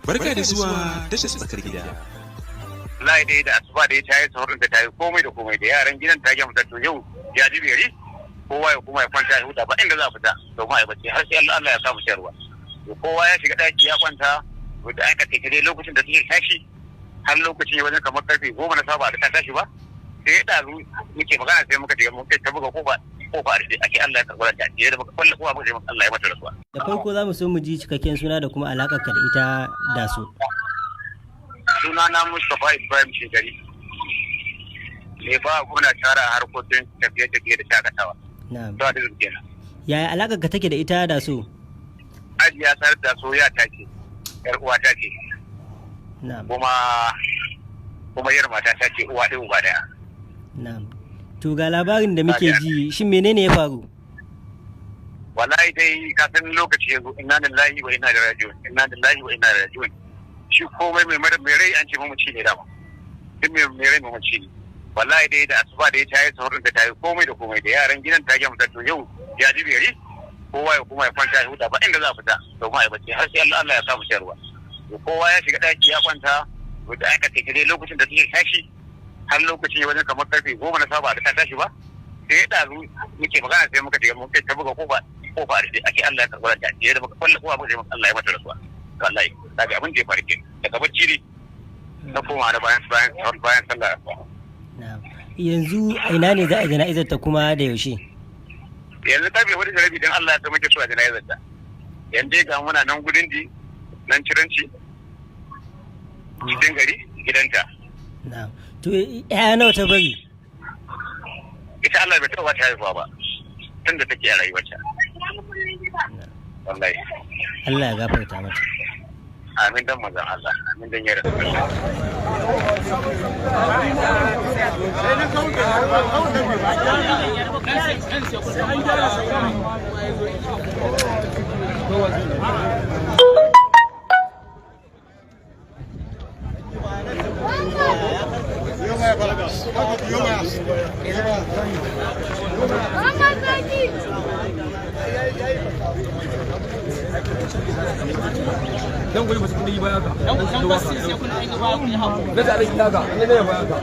Barka da zuwa tashar Tsakar Gida. Wallahi dai da asuba dai ta yi saurin da ta yi komai da komai da yaran gidan, ta gama to yau ya ji beri, kowa ya kuma ya kwanta ya huta, ba inda za a fita domin a yi bacci har sai Allah ya samu sayarwa. To kowa ya shiga daki ya kwanta. To da aka take dai lokacin da take tashi, har lokacin wajen kamar karfe 10 na saba da ta tashi ba, sai ya ɗazu muke magana, sai muka shiga muka ta buga kofa, kofa a rufe. Ake Allah ya karɓar da da muka kwalla kofa, muka ce Allah ya mata rasuwa. Da farko za mu so mu ji cikakken suna da kuma alaƙar ka da ita da su. Suna na Mustapha Ibrahim Shekari. Me ba kuna tara harkokin tafiye-tafiye da shakatawa. Na'am. To da kenan. Yaya alaƙar ka take da ita da su? Ajiya sanar da soyayya ta ce, yar uwa ta ce. Na'am. Kuma yar mata ta ce, uwa ɗaya uba ɗaya. Na'am. To ga labarin da muke ji, shin menene ya faru? Wallahi dai ka san lokaci yanzu, inna lillahi wa inna ilaihi raji'un, inna lillahi wa inna ilaihi raji'un. Shi komai mai mai rai an ce mamaci ne dama. Duk mai rai mamaci ne. Wallahi dai da asuba dai ta yi saurin da ta yi komai da komai da yaran gidan, ta gama to yau ya ji beri, kowa ya kuma ya kwanta ya huta, ba inda za a fita domin a yi bacci har sai Allah ya samu sayarwa. To kowa ya shiga daki ya kwanta. To da aka take dai lokacin da take tashi, har lokacin wajen kamar karfe 10 na saba da ta tashi ba, sai ya ɗazu muke magana, sai muka shiga muka ta buga kofa, kofa a rufe. Ake Allah ya karɓar da da muka kwalla kofa, muka ce Allah ya mata rasuwa. Wallahi daga abin da ya faru kenan, daga bacci ne na koma da bayan sallah. Na'am. Yanzu a ina ne za a jana'izar ta kuma da yaushe? Yanzu karfe 4:30 dan Allah ya sa muke so a jana'izar ta. Yanzu ga muna nan gudun di nan ciranci cikin gari gidanta. Na'am. To ya nawa ta bari? Ita Allah bai taɓa ta haihuwa ba tun da take a rayuwarta. Wallahi. Allah ya gafarta mata. Amin dan manzon Allah, amin dan ya rasulullah. Dan guri masu kudi baya ka. Dan basu sai kun aika ba kun hawo. Na tare gida ka, na ne baya ka.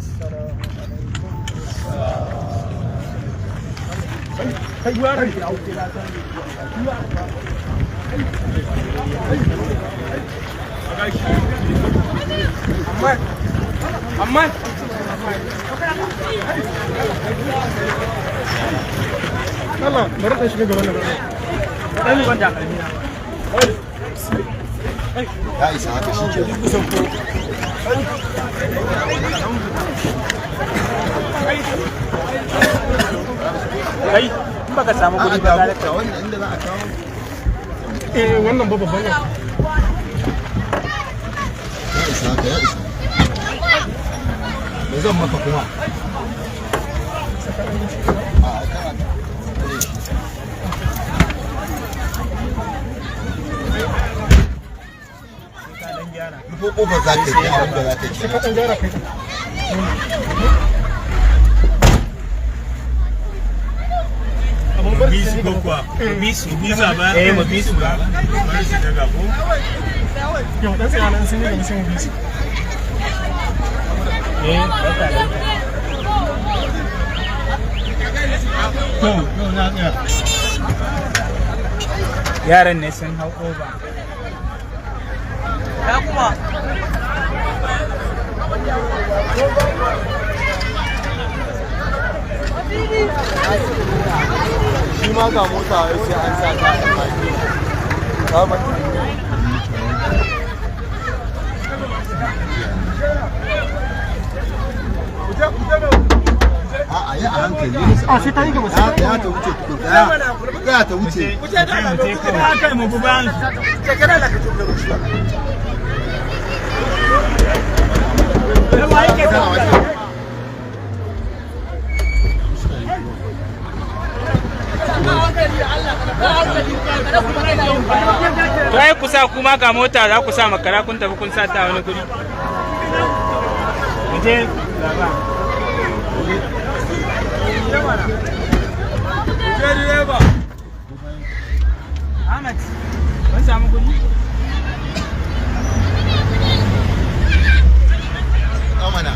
Assalamu alaikum. Amma Allah, bari ɗan shiga gaban nan. ɗan ban takalmi na. Ya isa haka, shi ke. Kai, in baka samu a guri ba ga za ka wannan inda za a kawo. Eh, wannan ba babban nan. Ya isa haka, ya isa. Me zan maka kuma? A kana tsare shi. Rufo kofar za ka yi abin da za ka yi. Sai ka ɗan gyara kai. Abun bar Bi su ko kuwa? Bi su, bi su a baya. Eh, mu bi su ba. Bari su daga ko? Yau ɗan tsaya nan, sun yi gaba sai mu bi su. Eh, barka da. To, to na tsaya. Yaran ne sun hau over. Ya kuma. Shi ma ga mota wai sai an sa ta a baki. A'a, yi a hankali. A sai ta yi gaba sai. Ya ta wuce tukun, tsaya. Tsaya ta wuce. Mu je kawai. Kai mu bi bayan su. Tsaya waje. To ai ku sa kuma ga mota za ku sa makara, kun tafi kun sa ta wani guri. Mu je baba. Je direba. Ahmad, mun samu guri? Amana.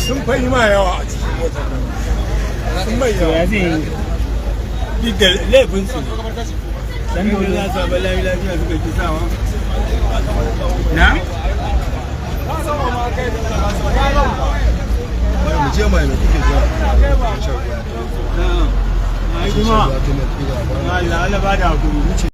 Sun fa yi ma yawa a cikin motar nan. Sun mai yawa. Ya zai yi? Duk da laifin su. Dan dole za su ba lami lafiya suka ki sawa. Na? Mu je mai, mai kuke jira? Shan ruwa. Ai Shan kuma. ruwa tun da kila ba. Allah Allah ba da hakuri.